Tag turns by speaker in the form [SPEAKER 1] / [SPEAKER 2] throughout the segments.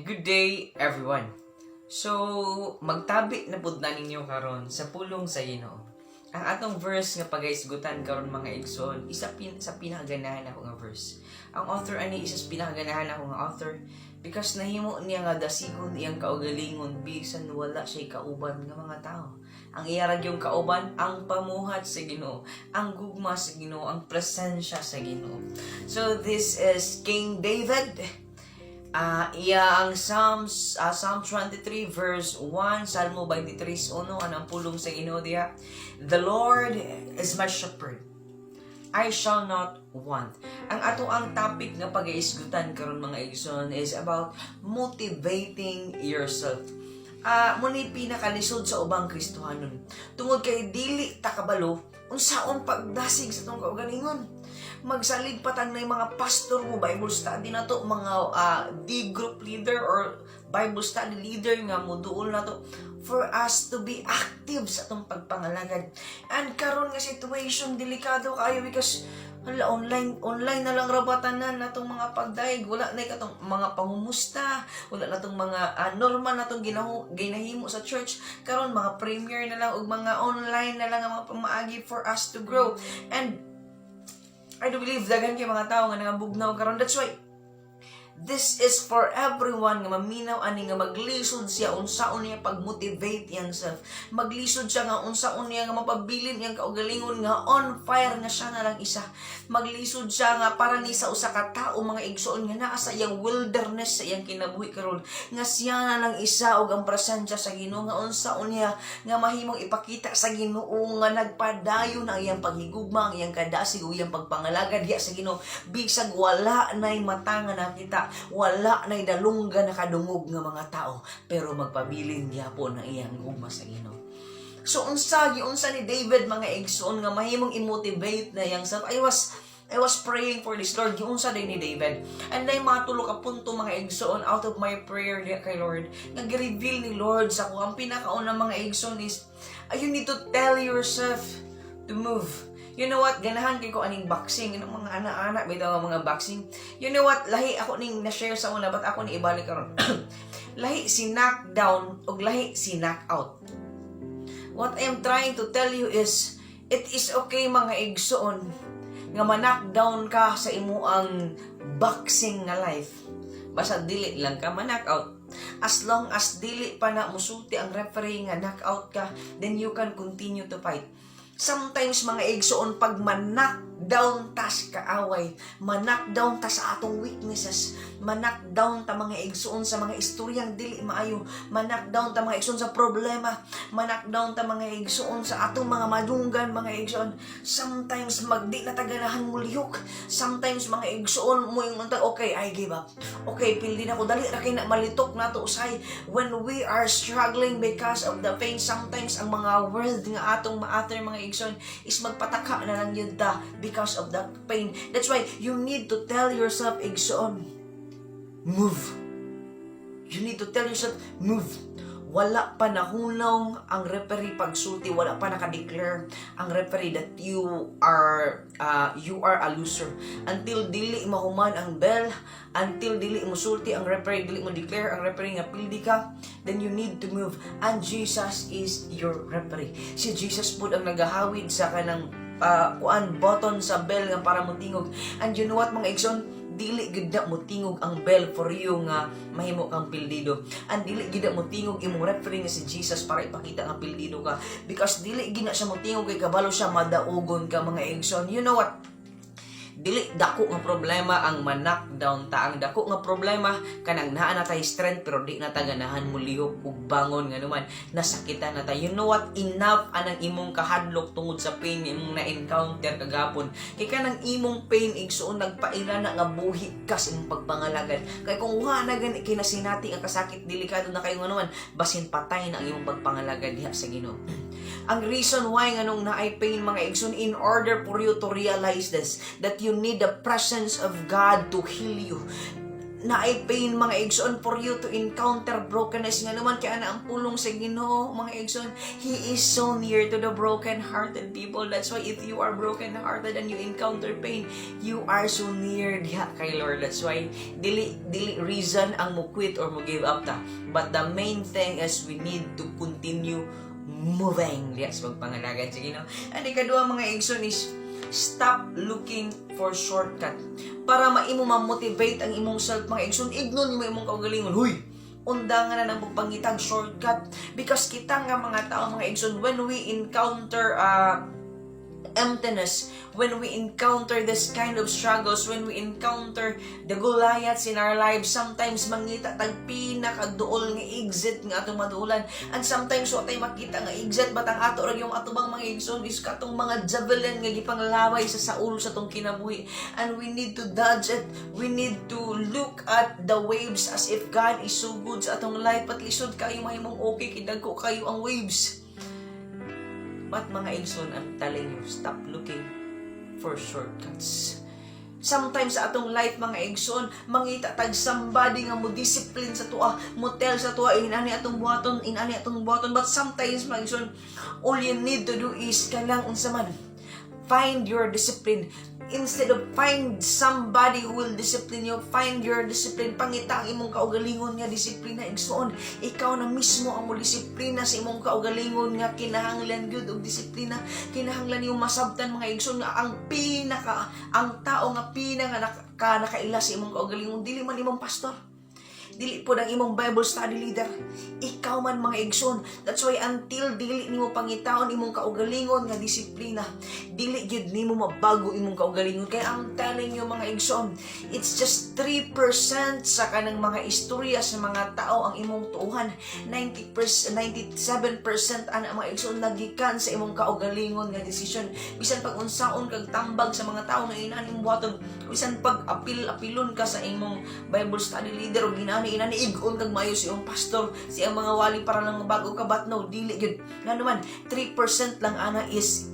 [SPEAKER 1] And good day, everyone. So, magtabi na pud na ninyo karon sa pulong sa Ginoo. Ang atong verse nga pagaisgutan karon, mga igsoon, isa sa pinakaganahan ako nga verse. Ang author ani, isa sa pinakaganahan ako nga author because nahimo niya nga dasigon iyang kaugalingon bisan wala siya kauban nga mga tao. Ang iya ra gyung kauban, ang pamuhat sa Ginoo, ang gugma sa Ginoo, ang presensya sa Ginoo. So this is King David. Iya ang Psalms, Psalm 23 verse 1, Salmo 23:1, anang pulong sa Ginoo diha. "The Lord is my shepherd. I shall not want." Ang ato ang topic nga pag-iisgutan karon, mga igsoon, is about motivating yourself. Mao ni pinakalisod sa ubang Kristohanon. Tungod kay dili ta kabalo unsaon pagdasig sa atong kaugalingon. Magsalig pa tang na mga pastor mo Bible study na to, mga D group leader or Bible study leader nga moduol na to for us to be active sa atong pagpangalagad. And karon nga situation, delikado kayo because hala, online online na lang ra ba tanan natong mga pagdayeg. Wala na katong mga pangumusta, wala na tong mga normal na tong ginahimo sa church karon. Mga premiere na lang ug mga online na lang ang mga pamaagi for us to grow. And I do believe daghan kay mga tao nga nangabugnaw karon. That's why this is for everyone nga maminaw ani, nga maglisod siya unsaon niya pag-motivate iyang self. Maglisod siya nga unsaon niya nga mapabilin iyang kaugalingon nga on fire nga siya na lang isa. Maglisod siya nga para ni sa usa ka tawo, mga igsoon, nga naa sa iyang wilderness sa iyang kinabuhi karon, nga siya na lang isa ug ang presensya sa Ginoo, nga unsaon niya nga mahimong ipakita sa Ginoo nga nagpadayon ang iyang paghigugma, ang iyang kadasig ug iyang pagpangalagad diha sa Ginoo bisag wala nay mata nga nakita, wala nay dalunggan nakadungog nga mga tao, pero magpabilin gyapon ang iyang gugma sa Ginoo. So unsa giunsa ni David, mga igsoon, nga mahimong i-motivate na iyang self? I was praying for this, "Lord, giunsa din ni David?" And then mga tulo ka punto, mga igsoon, out of my prayer diha kay Lord, nga gi-reveal ni Lord sa ako. Ang pinakauna, mga igsoon, is you need to tell yourself to move. You know what? Ganahan kay ko aning boxing. Ano, mga ana-ana, bitaw nga mga boxing. You know what? Lahi ako ning na-share sa una, but ako ni ibalik karon. Lahi si knockdown ug lahi si knockout. What I am trying to tell you is, it is okay, mga igsoon, nga ma-knockdown ka sa imuang boxing nga life. Basta dili lang ka ma-knockout. As long as dili pa na musulti ang referee nga knockout ka, then you can continue to fight. Sometimes, mga igsoon, pag ma-knockdown ta sa kaaway, ma-knockdown ta sa atong weaknesses, ma-knockdown ta, mga igsoon, sa mga istoryang dili maayo, ma-knockdown ta, mga igsoon, sa problema, ma-knockdown ta, mga igsoon, sa atong mga madunggan, mga igsoon. Sometimes magdi na taganahan mo lihok. Sometimes, mga igsoon, mo yung "Okay, I give up. Okay, pildi na ko." Dali ra kay na malitok nato usay when we are struggling because of the pain. Sometimes ang mga word nga atong ma-utter, mga igsoon, is magpataka na lang yun ta because of the pain. That's why you need to tell yourself, igsoon, move. You need to tell yourself, move. Wala pa nahunong ang referee pagsulti, wala pa naka-declare ang referee that you are a loser. Until dili mahuman ang bell, until dili musulti ang referee, dili mo declare ang referee nga pildi ka, then you need to move. And Jesus is your referee. Si Jesus pud ang nagahawid sa kanang kuan button sa bell nga para motingog. And you know what, mga igsoon? Dili gid na motingog ang bell for you nga mahimo kang pildido. And dili gid na motingog imong referee nga si Jesus para ipakita nga pildido ka. Because dili gid na siya motingog kay kabalo siya madaugon ka, mga igsoon. You know what? Dili dako nga problema ang ma-knockdown ta. Ang dako nga problema, kanang naa na tay strength pero di na ta ganahan mo lihok ug bangon, nga naman nasakitan na ta. You know what? Enough anang imong kahadlok tungod sa pain nga imong na-encounter kagapon, kay kanang imong pain, igsuon, nagpaila na nga buhi ka sa imong pagpangalagad. Kay kung wa na gani kinasinati ang kasakit, delikado na kayo, nga naman basin patay na ang imong pagpangalagad diha sa Ginoo. Ang reason why nganong naay pain, mga igsoon, in order for you to realize this, that you need the presence of God to heal you. Naay pain, mga igsoon, for you to encounter brokenness. Nga naman kaya na ang pulong sa Ginoo, mga igsoon, He is so near to the broken-hearted people. That's why if you are broken-hearted and you encounter pain, you are so near diha kay Lord. That's why dili reason ang mo quit or mo give up ta, but the main thing is we need to continue moving diha sa pagpangalagad sa Ginoo. And ikaduha, mga igsoon, is stop looking for shortcut. Para maimo ma-motivate ang imong self, mga igsoon, ignon mo imong kaugalingon, "Huy, undangan na ng pagpangitag shortcut," because kita nga mga tao, mga igsoon, when we encounter emptiness, when we encounter this kind of struggles, when we encounter the Goliaths in our lives, sometimes mangita tag pinakaduol nga exit nga atong maduolan. And sometimes wa tay makita nga exit, but ang ato ra yung atubang, mga igsoon, is katong mga javelin nga gipanglaway sa Saul sa atong kinabuhi. And we need to dodge it. We need to look at the waves as if God is so good sa atong life. But lisod kayo mahimong okay kay dagko kayo ang waves. But mga igsoon, I'm telling you, stop looking for shortcuts. Sometimes sa atong life, mga igsoon, mangita tag somebody nga mo discipline sa atoa, mo tell sa atoa, inani atong buhaton, inani atong buhaton. But sometimes, mga igsoon, all you need to do is kanang unsa man, find your discipline. Instead of find somebody who will discipline you, find your discipline. Pangita ang imong kaugalingon nga disiplina, igsoon. Ikaw na mismo ang mo disiplina sa imong kaugalingon nga kinahanglan gyud og disiplina. Kinahanglan yung masabtan, mga igsoon, nga ang tao nga pinaka nakaila sa imong kaugalingon dili man imong pastor, dili po ang imong Bible study leader. Ikaw man, mga igsoon. That's why until dili nimo pangitaon imong kaugalingon nga disiplina, dili gyud nimo mabago imong kaugalingon. Kaya I'm telling you, mga igsoon, it's just 3% sa kanang mga istorya sa mga tao ang imong tuuhan. 90%, 97% ana, mga igsoon, nagikan sa imong kaugalingon nga desisyon. Bisan pag unsaon kag tambag sa mga tao nga inani imong buhaton, bisan pag apil-apilon ka sa imong Bible study leader o ginani inani ig-on kag maayo sa imong pastor, siyang mga wali para lang mabago ka, but no, dili gyud. Ngano man, 3% lang ana is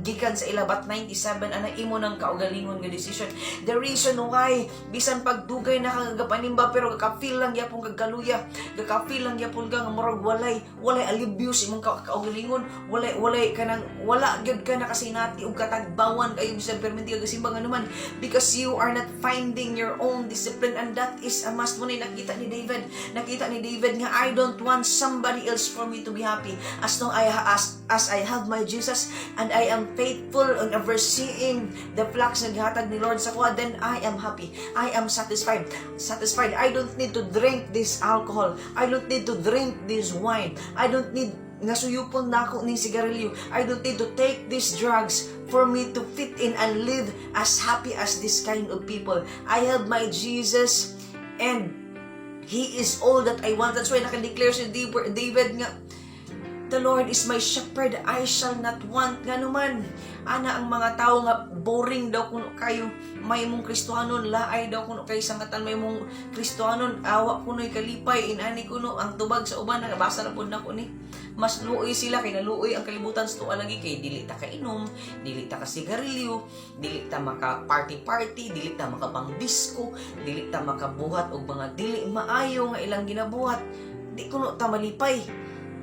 [SPEAKER 1] gikan sa ila, but 97 ana imo nang kaugalingon nga decision. The reason why bisan pagdugay na kagapanimba pero gaka-feel lang gyapon kag kaluya, gaka-feel lang gyapon ka nga murag walay alibyo sa imong kaugalingon, walay kanang wala gyud ka nakasinati og katagbawan kayo bisan perminti ka gasimba, ngano man, because you are not finding your own discipline, and that is a must. Mo ni nakita ni David. Nakita ni David nga I don't want somebody else for me to be happy as long I as I have my Jesus and I am faithful on overseeing the flocks nga gihatag ni Lord sa kuha, then I am happy, I am satisfied. I don't need to drink this alcohol, I don't need to drink this wine, I don't need nga suyupon nako ning sigarilyo, I don't need to take these drugs for me to fit in and live as happy as this kind of people. I have my Jesus and He is all that I want. That's why naka-declare si David nga, "The Lord is my shepherd, I shall not want." Ngano man, ana ang mga tao nga boring daw kuno kayo may mong Kristohanon, laay daw kuno kay sangatan may mong Kristohanon, awa kuno'y kalipay, inani kuno ang tubag sa uban, nabasa na pud nako ni. Mas luoy sila kay naluoy ang kalibutan sa tuwa lagi kay dili ta kainom, dili ta ka sigarilyo, dili ta maka party party, dili ta makapang disco, dili ta makabuhat og mga dili maayo nga ilang ginabuhat. Di kuno ta malipay.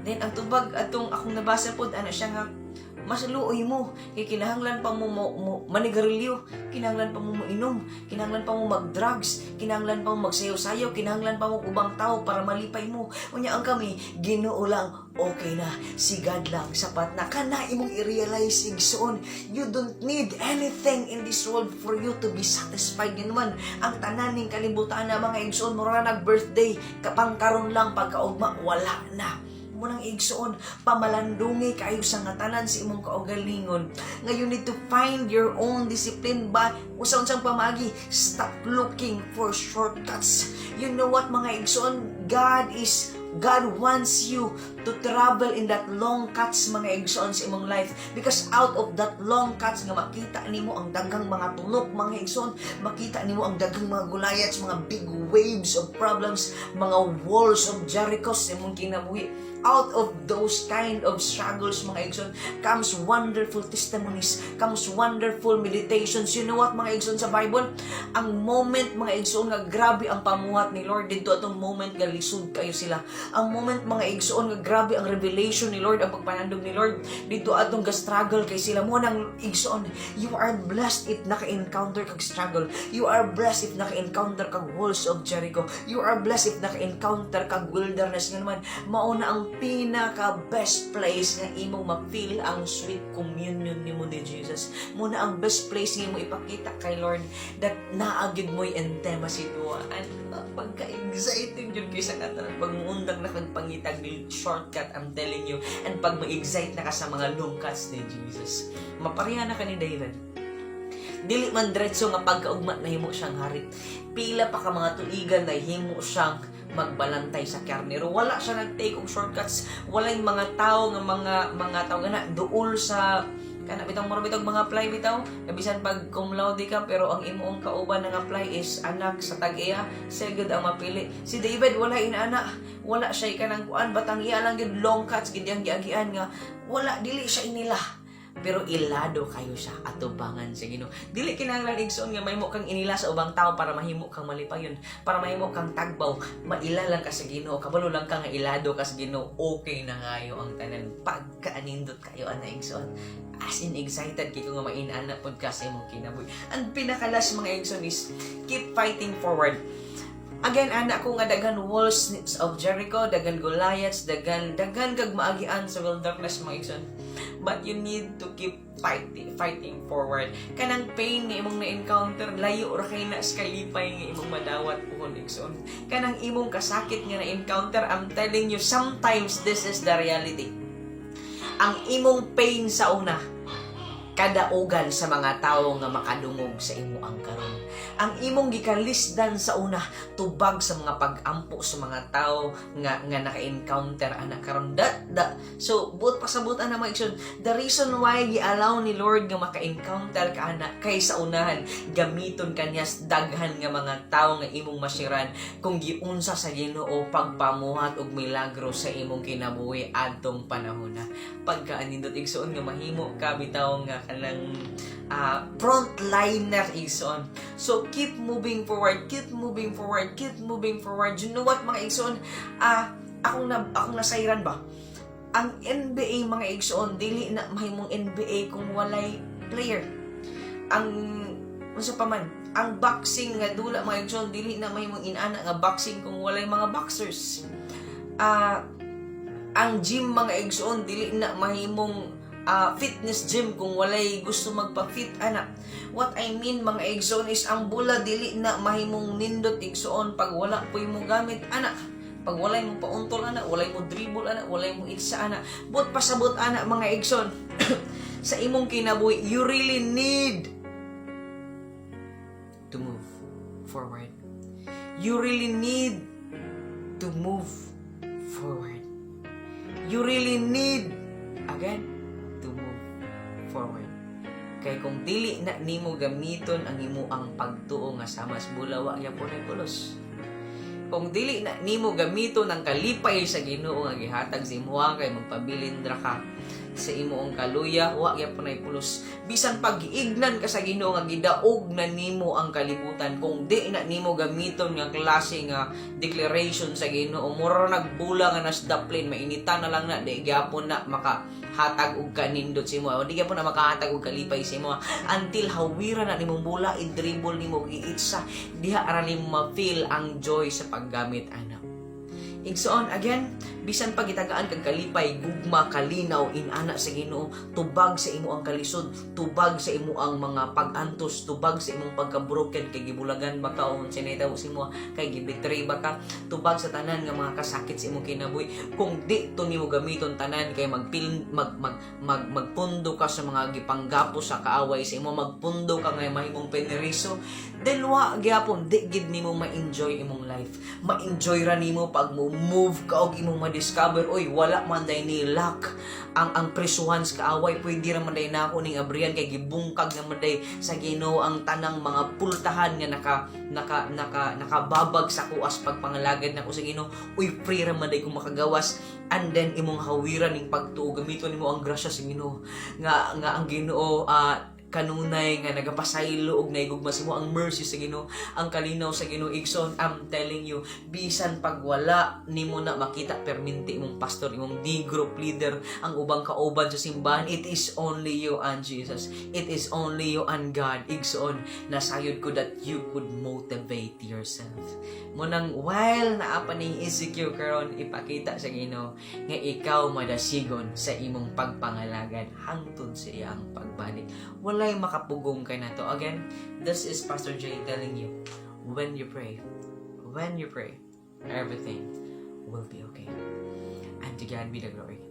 [SPEAKER 1] Then ang tubag atong akong nabasa pod ana siya nga mas luoy mo kay kinahanglan pa mo manigarilyo, kinahanglan pa mo inom, kinahanglan pa mo mag-drugs, kinahanglan pa mo magsayaw-sayaw, kinahanglan pa mo ubang tao para malipay mo. Unya ang kami, Ginoo lang, okay na. Si God lang, sapat na. Kana imong i-realize, igsoon, you don't need anything in this world for you to be satisfied. Yun man, ang tanan ning kalibutan na, mga igsoon, mura nag-birthday, kapang karon lang, pagkaugma, wala na mo nang igsoon, pamalandungi kayo sa nga tanan sa imong kaugalingon nga you need to find your own discipline ba usa-unsang pamaagi. Stop looking for shortcuts. You know what, mga igsoon? God wants you to travel in that long cuts, mga igsoon, sa imong life, because out of that long cuts nga makita nimo ang daghang mga tunok, mga igsoon, makita nimo ang daghang mga Goliaths, mga big waves of problems, mga walls of Jericho sa imong kinabuhi. Out of those kind of struggles, mga igsoon, comes wonderful testimonies, comes wonderful meditations. You know what, mga igsoon, sa Bible, ang moment, mga igsoon, nga grabe ang pamuhat ni Lord dito, atong moment nga lisod kayo sila. Ang moment, mga igsoon, nga grabe ang revelation ni Lord, ang pagpanandog ni Lord dito, atong ga-struggle kay sila mo nang, igsoon, you are blessed if naka-encounter kag struggle. You are blessed if naka-encounter kag walls of Jericho. You are blessed if naka-encounter kag wilderness, nga naman mao na ang pinaka best place nga imong ma-feel ang sweet communion nimo ni Jesus. Mao na ang best place nga imong ipakita kay Lord that naa gyud mo'y intimacy duwa. And pagka-exciting jud kay sa katanan pag muundang na kag pangitag shortcut, I'm telling you, and pag ma-excite na ka sa mga long cuts ni Jesus. Mapareha na ka ni David. Dili man diretso nga pagkaugma nahimo siyang hari. Pila pa ka mga tuigan nahimo siyang magbalantay sa karnero. Wala siya nag-take og shortcuts. Walay mga tao nga mga tao na duol sa kana bitaw, mura bitaw mga apply bitaw. Bisan pag cum laude ka, pero ang imong kauban nga apply is anak sa tag-iya, siya gud ang mapili. Si David, wala inaana, wala siya kanang kuan batang iya lang gid, long cuts gid yang giagian nga wala, dili siya inila, pero ilado kayo siya atubangan sa Ginoo. Dili kinahanglan, igsoon, nga mahimo kang inila sa ubang tao para mahimo kang malipayon, para mahimo kang tagbaw. Maila lang ka sa Ginoo, kabalo lang ka nga ilado ka sa Ginoo, okay na ngayo ang tanan. Pagkaanindot kayo ana, igsoon. As in, excited kay ko nga mainana pod ka sa imong kinabuhi. Ang pinaka-last, mga igsoon, is keep fighting forward. Again, anak ko nga daghan walls of Jericho, daghan Goliaths, daghan daghan kag maagian sa wilderness, mga igsoon. But you need to keep fighting, fighting forward. Kanang pain nga imong na-encounter, layo ra kay na sa kalipay nga imong madawat puhon, igsoon. Kanang imong kasakit nga na-encounter, I'm telling you, sometimes this is the reality. Ang imong pain sa una, kadaugan sa mga tawo nga makadungog sa imo ang karon. Ang imong gikalisdan sa una, tubag sa mga pag-ampo sa mga tao nga nga naka-encounter ana karon. That, that so buot pasabot ana, mga igsoon, the reason why gi-allow ni Lord nga maka-encounter ka ana kay sa unahan gamiton ka niya sa daghan nga mga tao nga imong masiran kung giunsa sa Ginoo pagpamuhat og milagro sa imong kinabuhi adtong panahon na. Pagkaanindot, igsoon, nga mahimo ka bitaw nga kanang frontliner, igsoon. So keep moving forward, keep moving forward, keep moving forward. You know what, mga igsoon, akong nasayran ba, ang NBA, mga igsoon, dili na mahimong NBA kung walay player. Ang unsa pa man, ang boxing nga dula, mga igsoon, dili na mahimong inana nga boxing kung walay mga boxers. Ang gym, mga igsoon, dili na mahimong fitness gym kung walay gusto magpa-fit ana. What I mean, mga igsoon, is ang bula dili na mahimong nindot, igsoon, pag wala po'y mo gamit ana. Pag walay mo pauntol ana, walay mo dribble ana, walay mo itsa ana. But pasabot ana, mga igsoon, sa imong kinabuhi, you really need to move forward. You really need to move forward. You really need again to move forward. Kay kung dili na nimo gamiton ang imo ang pagtuo nga samas bula, wa gyapon ay pulos. Kung dili na nimo gamiton ang kalipay sa Ginoo nga gihatag sa imuha kay magpabilin ra ka sa imong kaluya, wa gyapon ay pulos. Bisan pag giignan ka sa Ginoo nga gidaog na nimo ang kalibutan, kung di na nimo gamiton nga klase nga declaration sa Ginoo, mura nagbula nga nasdaplin, mainitan na lang na, di gyapon na makahatag og kanindot sa imo, di gyapon na makahatag og kalipay sa imo until hawira na nimong bula, i-dribble nimo, giitsa diha ra nimo ma-feel ang joy sa paggamit ana. Igsoon, again, bisan pag gitagaan kag kalipay, gugma, kalinaw, inana sa Ginoo, tubag sa imo ang kalisod, tubag sa imo ang mga pag-antos, tubag sa imong pagka-broken kay gibulagan ba ka o unsay nahitabo sa imo, kay gibetray ba ka, tubag sa tanan nga mga kasakit sa imong kinabuhi. Kung di to nimo gamiton tanan kay magpil mag mag mag magpundo ka sa mga gipanggapo sa kaaway sa imo, magpundo ka nga mahimong peneriso, then wa gyapon, di gid nimo ma-enjoy imong life. Ma-enjoy ra nimo pag mo Mo-move ka og imong ma-discover, oy, wala man day ni lock ang presuhan sa kaaway. Pwede ra man day nako ning abrihan kay gibungkag na man day sa Ginoo ang tanang mga pultahan nga nakababag sa kuas pagpangalagad nako sa Ginoo. Uy, free ra man day kung makagawas. And then imong hawiran ning pagtuo, gamiton nimo ang grasya sa Ginoo nga ang Ginoo kanunay nga nagapasaylo og naigugma sa imo, ang mercy sa Ginoo, ang kalinaw sa Ginoo. Igsoon, I'm telling you, bisan pag wala nimo na makita perminti imong pastor, imong D group leader, ang ubang kauban sa simbahan, it is only you and Jesus. It is only you and God. Igsoon, nasayod ko that you could motivate yourself. Munang while naa pa ning ECQ karon, ipakita sa Ginoo nga ikaw madasigon sa imong pagpangalagad hangtod sa iyang pagbalik. Walay makapugong kay nato. Again, this is Pastor Jay telling you, when you pray, everything will be okay. And to God be the glory.